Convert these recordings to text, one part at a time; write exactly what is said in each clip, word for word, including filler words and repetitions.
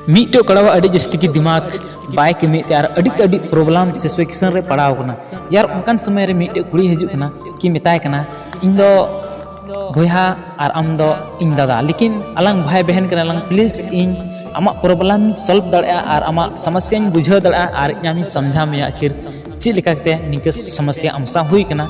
ᱢᱤᱫᱴᱮᱡ ᱠᱚᱲᱟᱣᱟᱜ ᱟᱹᱰᱤ ᱡᱟᱹᱥᱛᱤ ᱜᱮ ᱫᱤᱢᱟᱜᱽ ᱵᱟᱭ ᱠᱟᱹᱢᱤᱭᱮᱫ ᱛᱟᱭᱟ ᱟᱨ ᱟᱹᱰᱤ ᱟᱹᱰᱤ ᱯᱨᱚᱵᱞᱮᱢ ᱥᱤᱪᱩᱭᱮᱥᱚᱱ ᱨᱮ ᱯᱟᱲᱟᱣ ᱟᱠᱟᱱᱟ᱾ ᱭᱟᱨ, ᱚᱱᱠᱟᱱ ᱥᱚᱢᱚᱭ ᱨᱮ ᱢᱤᱫᱴᱮᱡ ᱠᱩᱲᱤ ᱦᱤᱡᱩᱜ ᱠᱟᱱᱟ, ᱠᱤ ᱢᱮᱛᱟᱭ ᱠᱟᱱᱟ, "ᱤᱧ ᱫᱚ ᱵᱚᱭᱦᱟ ᱟᱨ ᱟᱢ ᱫᱚ ᱤᱧ ᱫᱟᱫᱟ, ᱞᱮᱠᱤᱱ ᱟᱞᱟᱝ ᱵᱷᱟᱭ ᱵᱚᱦᱮᱱ ᱠᱟᱱᱟ ᱞᱟᱝ, ᱯᱞᱤᱡ ᱤᱧ ᱟᱢᱟᱜ ᱯᱨᱚᱵᱞᱮᱢ ᱥᱚᱞᱵᱷ ᱫᱟᱲᱮᱭᱟᱜᱼᱟ ᱟᱨ ᱟᱢᱟᱜ ᱥᱚᱢᱚᱥᱭᱟᱧ ᱵᱩᱡᱷᱟᱹᱣ ᱫᱟᱲᱮᱭᱟᱜᱼᱟ ᱟᱨ ᱤᱧ ᱟᱢᱤᱧ ᱥᱚᱢᱡᱷᱟᱣ ᱢᱮᱭᱟ, ᱟᱹᱠᱷᱤᱨ ᱪᱮᱫ ᱞᱮᱠᱟ ᱠᱟᱛᱮ ᱱᱤᱝᱠᱟᱹ ᱥᱚᱢᱚᱥᱭᱟ ᱟᱢ ᱥᱟᱶ ᱦᱩᱭ ᱠᱟᱱᱟ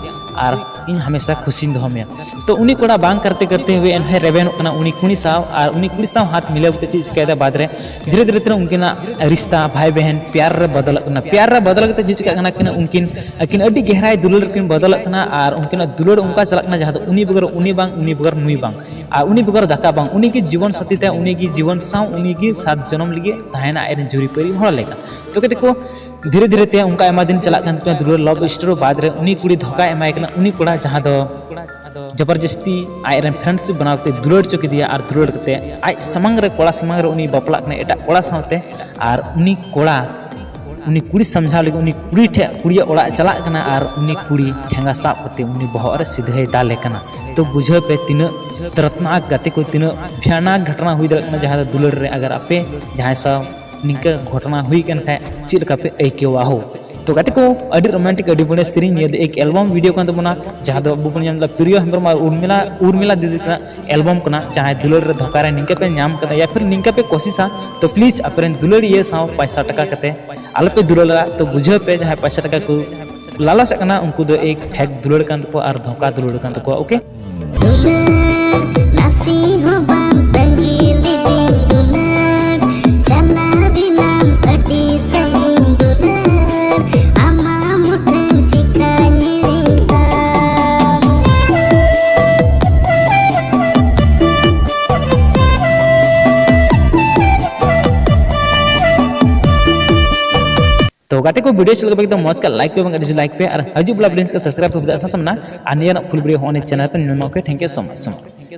ᱟᱨ ᱤᱧ ᱦᱟᱢᱮᱥᱟ ᱠᱷᱩᱥᱤᱧ ᱫᱚᱦᱚ ᱢᱮᱭᱟ?" ᱛᱚ ᱩᱱᱤ ᱠᱚᱲᱟ ᱵᱟᱝ ᱠᱟᱨᱛᱮ ᱠᱟᱨᱛᱮ ᱦᱩᱭ ᱮᱱᱦᱚᱸ ᱨᱮᱵᱮᱱᱚᱜ ᱠᱟᱱᱟ ᱩᱱᱤ ᱠᱩᱲᱤ ᱥᱟᱶ, ᱟᱨ ᱩᱱᱤ ᱠᱩᱲᱤ ᱥᱟᱶ ᱦᱟᱛ ᱢᱤᱞᱟᱹᱣ ᱠᱟᱛᱮ ᱪᱮᱫ ᱪᱤᱠᱟᱹᱭᱮᱫᱟ ᱵᱟᱫ ᱨᱮ, ᱫᱷᱤᱨᱮ ᱫᱷᱤᱨᱮ ᱛᱮ ᱩᱱᱠᱤᱱᱟᱜ ᱨᱤᱥᱛᱟ ᱵᱷᱟᱭ ᱵᱚᱦᱮᱱ ᱯᱭᱟᱨ ᱨᱮ ᱵᱚᱫᱚᱞᱚᱜ ᱠᱟᱱᱟ᱾ ᱯᱭᱟᱨ ᱨᱮ ᱵᱚᱫᱚᱞ ᱠᱟᱛᱮ ᱪᱮᱫ ᱪᱤᱠᱟᱹᱜ ᱠᱟᱱᱟ, ᱠᱤᱱ ᱩᱱᱠᱤᱱ ᱟᱹᱠᱤᱱ ᱟᱹᱰᱤ ᱜᱮᱦᱨᱟᱭ ᱫᱩᱞᱟᱹᱲ ᱨᱮᱠᱤᱱ ᱵᱚᱫᱚᱞᱚᱜ ᱠᱟᱱᱟ ᱟᱨ ᱩᱱᱠᱤᱱᱟᱜ ᱫᱩᱞᱟᱹᱲ ᱚᱱᱠᱟ ᱪᱟᱞᱟᱜ ᱠᱟᱱᱟ ᱡᱟᱦᱟᱸ ᱫᱚ ᱩᱱᱤ ᱵᱮᱜᱚᱨ ᱩᱱᱤ ᱵᱟᱝ, ᱩᱱᱤ ᱵᱮᱜᱚᱨ ᱱᱩᱭ ᱵᱟᱝ, ᱟᱨ ᱩᱱᱤ ᱵᱮᱜᱚᱨ ᱫᱟᱠᱟ ᱵᱟᱝ, ᱩᱱᱤ ᱜᱮ ᱡᱤᱵᱚᱱ ᱥᱟᱛᱷᱤ ᱛᱟᱭ, ᱩᱱᱤ ᱜᱮ ᱡᱤᱵᱚᱱ ᱥᱟᱶ, ᱩᱱᱤ ᱜᱮ ᱥᱟᱛ ᱡᱚᱱᱚᱢ ᱞᱟᱹᱜᱤᱫ ᱛᱟᱦᱮᱱᱟ ᱟᱡᱨᱮᱱ ᱡᱩᱨᱤᱯᱟᱹᱨᱤ ᱦᱚᱲ ᱞᱮᱠᱟ᱾ ᱛᱚ ᱜᱟᱛᱮ ᱠᱚ, ᱫᱷᱤᱨᱮ ᱫᱷᱤᱨᱮ ᱛᱮ ᱚᱱᱠᱟ ᱟᱭᱢᱟ ᱫᱤᱱ ᱪᱟᱞᱟᱜ ᱠᱟᱱ ᱛᱟᱹᱠᱤᱱᱟ ᱫᱩᱞᱟᱹᱲ ᱞᱚᱵᱷ ᱥᱴᱳᱨᱤ ᱵᱟᱫ ᱨᱮ ᱩᱱᱤ ᱠᱩᱲᱤ ᱫᱷᱳᱠᱟᱭ ᱮᱢᱟᱭ ᱠᱟᱱᱟ᱾ ᱩᱱᱤ ᱠᱚᱲᱟ ᱡᱟᱦᱟᱸ ᱫᱚ ᱡᱚᱵᱚᱨᱡᱚᱥᱛᱤ ᱟᱡ ᱨᱮᱱ ᱯᱷᱨᱮᱱᱰᱥᱤᱯ ᱵᱮᱱᱟᱣ ᱠᱟᱛᱮ ᱫᱩᱞᱟᱹᱲ ᱦᱚᱪᱚ ᱠᱮᱫᱮᱭᱟ, ᱟᱨ ᱫᱩᱞᱟᱹᱲ ᱠᱟᱛᱮ ᱟᱡ ᱥᱟᱢᱟᱝ ᱨᱮ, ᱠᱚᱲᱟ ᱥᱟᱢᱟᱝ ᱨᱮ ᱩᱱᱤ ᱵᱟᱯᱞᱟᱜ ᱠᱟᱱᱟ ᱮᱴᱟᱜ ᱠᱚᱲᱟ ᱥᱟᱶᱛᱮ᱾ ᱟᱨ ᱩᱱᱤ ᱠᱚᱲᱟ ᱩᱱᱤ ᱠᱩᱲᱤ ᱥᱟᱢᱡᱷᱟᱣ ᱞᱟᱹᱜᱤᱫ ᱩᱱᱤ ᱠᱩᱲᱤ ᱴᱷᱮᱱ, ᱠᱩᱲᱤᱭᱟᱜ ᱚᱲᱟᱜ ᱮ ᱪᱟᱞᱟᱜ ᱠᱟᱱᱟ ᱟᱨ ᱩᱱᱤ ᱠᱩᱲᱤ ᱴᱷᱮᱸᱜᱟ ᱥᱟᱵ ᱠᱟᱛᱮ ᱩᱱᱤ ᱵᱚᱦᱚᱜ ᱨᱮ ᱥᱤᱫᱷᱟᱹᱭ ᱫᱟᱞᱮ ᱠᱟᱱᱟ᱾ ᱛᱚ ᱵᱩᱡᱷᱟᱹᱣ ᱯᱮ ᱛᱤᱱᱟᱹᱜ ᱫᱚᱨᱫᱽᱱᱟᱠ ᱜᱟᱛᱮ ᱠᱚ, ᱛᱤᱱᱟᱹᱜ ᱵᱷᱤᱭᱟᱱᱟᱠ ᱜᱷᱚᱴᱚᱱᱟ ᱦᱩᱭ ᱫᱟᱲᱮᱭᱟᱜ ᱠᱟᱱᱟ ᱡᱟᱦᱟᱸ ᱫᱚ ᱫᱩᱞᱟᱹᱲ ᱨᱮ᱾ ᱟᱜᱟᱨ ᱟᱯᱮ ᱡᱟᱦᱟᱸᱭ ᱥᱟᱶ ᱱᱤᱝᱠᱟᱹ ᱜᱷᱚᱴᱚᱱᱟ ᱦᱩᱭ ᱠᱟᱱ ᱠᱷᱟᱡ ᱪᱮᱫ ᱞᱮᱠᱟ ᱯᱮ ᱟᱹᱭᱠᱟᱹᱣᱟ ᱦᱳ? ᱛᱚ ᱜᱟᱛᱮ ᱠᱚ, ᱟᱹᱰᱤ ᱨᱳᱢᱟᱱᱴᱤᱠ, ᱟᱹᱰᱤ ᱵᱚᱲᱮ ᱥᱮᱨᱮᱧ, ᱱᱤᱭᱟᱹ ᱫᱚ ᱮᱠ ᱮᱞᱵᱟᱢ ᱵᱷᱤᱰᱤᱭᱳ ᱠᱟᱱ ᱛᱟᱵᱚᱱᱟ, ᱡᱟᱦᱟᱸ ᱫᱚ ᱟᱵᱚ ᱵᱚᱱ ᱧᱟᱢ ᱞᱮᱫᱟ ᱯᱨᱤᱭᱚ ᱦᱮᱢᱵᱨᱚᱢ ᱟᱨ ᱩᱨᱢᱤᱞᱟ, ᱩᱨᱢᱤᱞᱟ ᱫᱤᱫᱤ ᱛᱟᱹᱠᱤᱱᱟᱜ ᱮᱞᱵᱟᱢ ᱠᱟᱱᱟ᱾ ᱡᱟᱦᱟᱸᱭ ᱫᱩᱞᱟᱹᱲ ᱨᱮ ᱫᱷᱳᱠᱟ ᱨᱮ ᱱᱤᱝᱠᱟᱹ ᱯᱮ ᱧᱟᱢ ᱠᱟᱫᱟ ᱭᱟ ᱯᱷᱤᱨ ᱱᱤᱝᱠᱟᱹ ᱯᱮ ᱠᱳᱥᱤᱥᱟ, ᱛᱚ ᱯᱞᱤᱡ ᱟᱯᱮ ᱨᱮᱱ ᱫᱩᱞᱟᱹᱲᱤᱭᱟᱹ ᱥᱟᱶ ᱯᱚᱭᱥᱟ ᱴᱟᱠᱟ ᱠᱟᱛᱮ ᱟᱞᱚ ᱯᱮ ᱫᱩᱞᱟᱹᱲᱟ᱾ ᱛᱚ ᱵᱩᱡᱷᱟᱹᱣ ᱯᱮ, ᱡᱟᱦᱟᱸᱭ ᱯᱚᱭᱥᱟ ᱴᱟᱠᱟ ᱠᱚ ᱞᱟᱞᱚᱪᱟᱜ ᱠᱟᱱᱟ ᱩᱱᱠᱩ ᱫᱚ ᱮᱠ ᱯᱷᱮᱠ ᱫᱩᱞᱟᱹᱲ ᱠᱟᱱ ᱛᱟᱠᱚᱣᱟ ᱟᱨ ᱫᱷᱳᱠᱟ ᱫᱩᱞᱟᱹᱲ ᱠᱟᱱ ᱛᱟᱠᱚᱣᱟ᱾ ᱳᱠᱮ? ᱫᱩᱞᱟᱹᱲ ᱱᱟᱥᱮ ᱦᱚᱸ ᱵᱟᱝ ᱛᱟᱺᱜᱤ ᱞᱤᱫᱤᱧ ᱫᱩᱞᱟᱹᱲ, ᱪᱟᱞᱟᱣ ᱮᱱᱟᱢ ᱟᱹᱰᱤ ᱥᱟᱺᱜᱤᱧ ᱫᱩᱞᱟᱹᱲ, ᱟᱢᱟᱜ ᱢᱩᱴᱷᱟᱹᱱ ᱪᱤᱠᱟᱹᱧ ᱦᱤᱲᱤᱧ ᱛᱟᱢ? ᱛᱚ ᱜᱟᱛᱮ ᱠᱚ, ᱵᱷᱤᱰᱤᱭᱳ ᱪᱮᱫ ᱞᱮᱠᱟ ᱯᱮ ᱮᱠᱫᱚᱢ ᱢᱚᱡᱽ ᱠᱟᱜ ᱞᱟᱭᱤᱠ ᱯᱮ ᱵᱟᱝ ᱰᱤᱥᱞᱟᱭᱤᱠ ᱯᱮ, ᱟᱨ ᱦᱤᱡᱩᱜ ᱵᱚᱞᱟ ᱵᱷᱤᱰᱤᱭᱳ ᱥᱟᱵᱥᱠᱨᱟᱭᱤᱵ ᱯᱮ ᱵᱤᱫᱟ ᱟᱥᱟ ᱥᱟᱢᱱᱟ, ᱟᱨ ᱱᱤᱭᱟᱹ ᱨᱮᱱᱟᱜ ᱯᱷᱩᱞ ᱵᱷᱤᱰᱤᱭᱳ ᱦᱚᱸ ᱩᱱᱤ ᱪᱮᱱᱮᱞ ᱯᱮ ᱧᱟᱢᱟ᱾ Okay, thank you so much, so much.